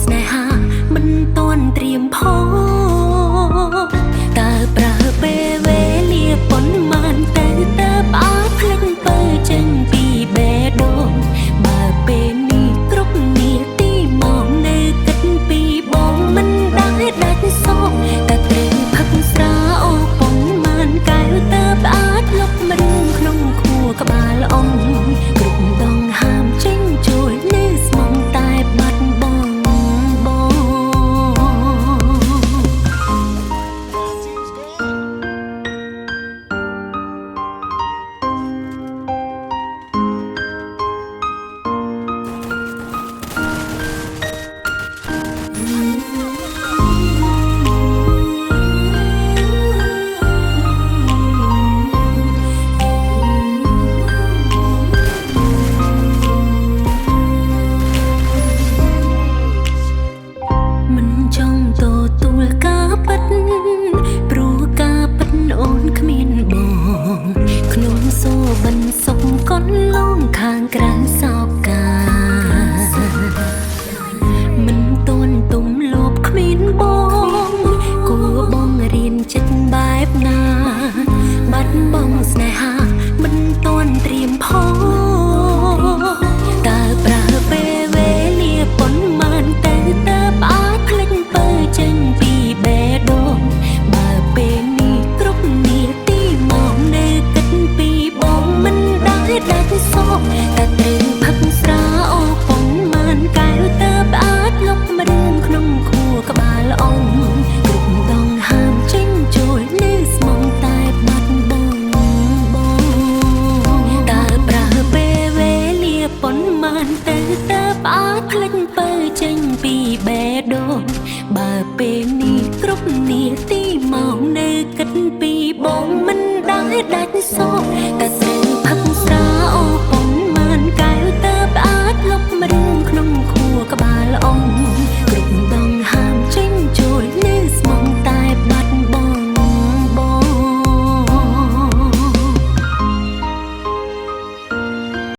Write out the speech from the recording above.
ស្នេហាមិនទាន់ត្រៀមផងតើប្រើពេលវេលាប៉ុន្មានទៅតើអាចភ្លេចពើចេញពីបេះដូងបើពេលនេះគ្រប់នាទីមកនៅគិតពីបងមិនដែលដាច់សោកតែត្រូវផឹកស្រាអូប៉ុន្មានកែវតើអាចលុបមិនក្នុងខួរក្បាលអងគ្រប់ដងហាមចេញចូលនៅស្មងតែបាត់បងបង Team's gone. មិនចង់ទទួលការពិតព្រោះការពិតអូនគ្មានបងក្នុងសូបិនសុខកនលងខាងក្រៅសោកាមិនទាន់ទុំលបគ្មានបងគួរបងរៀនចិត្តបែបណាបាត់បងស្នេហាមិនទាន់ត្រៀមផងតើប្រើពេលវេលាប៉ុន្មានទៅតើអាចភ្លេចពើចេញពីបេះដូងបើពេលនេះគ្រប់នាទីមកនៅគិតពីបងមិនដែលដាច់សោកតែត្រូវផឹកស្រាអូប៉ុន្មានកែវតើអាចលុបមិនក្នុងខួរក្បាលអងគ្រប់ដងហាមចេញចូលនៅស្មងតែបាត់បងបងតើប្រើពេលវេលាប៉ុន្មានទៅតើអាចភ្លេចពើចេញពីបេះដូងបើពេលនេះគ្រប់នាទីមកនៅគិតពីបងមិនដែលដាច់សោកតែ